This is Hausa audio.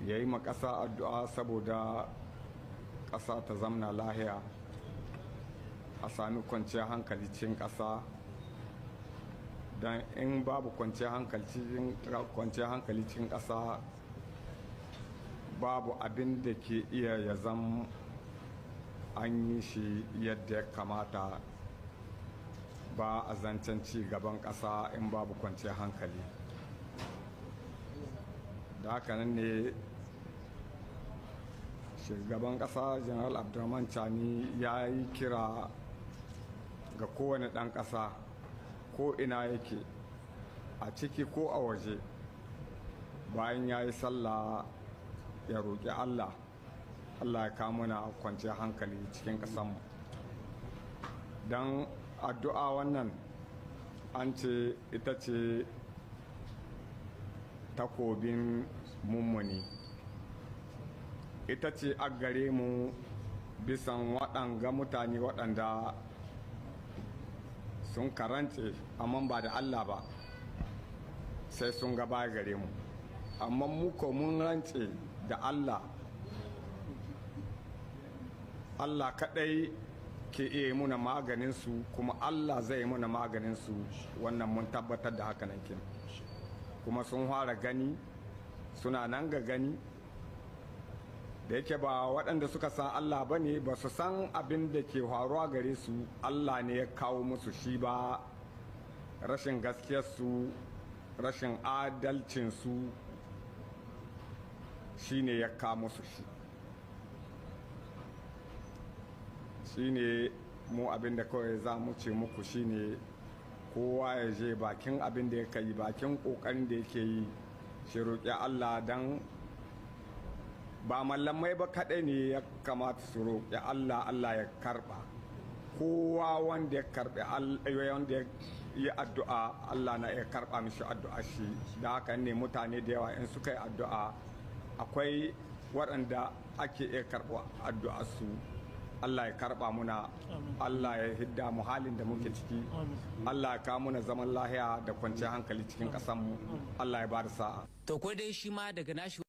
Ya yi ma ƙasa addu'a saboda ƙasa ta zamna lahiya, a sami kwanciyar hankali cikin ƙasa, don in babu kwanciyar hankali cikin ƙasa, babu abin da ke iya ya zam an yi shi yadda ya kamata. Ba a zancen ci gaban ƙasa in babu kwanciyar hankali. Da haka nan ne shugaban ƙasa, General Abdurrahman Chani, ya yi kira ga kowane ɗan ƙasa, ko ina yake, a ciki ko a waje, bayan ya yi sallah ya roƙi Allah, Allah ya kawo mana kwanciyar hankali cikin ƙasanmu. Don addu'a wannan an ce ita ce takobin mummuni, ita ce a gare mu bisan waɗanga mutane waɗanda sun karance amma ba da Allah ba, sai sun gaba gare mu. Amma mu ko mun rance da Allah. Allah kaɗai ke iya muna maganin su, kuma Allah zai muna maganin su. Wannan mun tabbatar da haka nan kin. Kuma sun fara gani, suna nan ga gani. Da yake ba waɗanda suka san Allah ba ne, ba su san abin da ke faruwa gare su Allah ne ya kawo musu shi ba. Rashin gaskiyarsu, rashin adalcinsu shi ne ya kawo musu shi. Shi ne mu abin da kawai za mu ce muku shi ne kowa ya je bakin abin da ya yi, bakin ƙoƙarin da yake yi, shi roƙi Allah. Don ba mallamai ba kaɗai ne ya kamata su roƙi Allah, Allah ya karɓa. Kowa wanda ya karɓi, wanda ya yi addu'a, Allah na iya karɓa mishi addu'a shi. Da haka ne mutane da yawa in suka yi addu'a, akwai waɗanda ake iya karɓa addu'a su. Allah ya karɓa muna, Allah ya hidda mu halin da muke ciki, Allah ya kawo muna zaman lahiya da kwanciyar hankali cikin ƙasarmu, Allah ya ba da sa'a. To ko dai shi ma daga nashi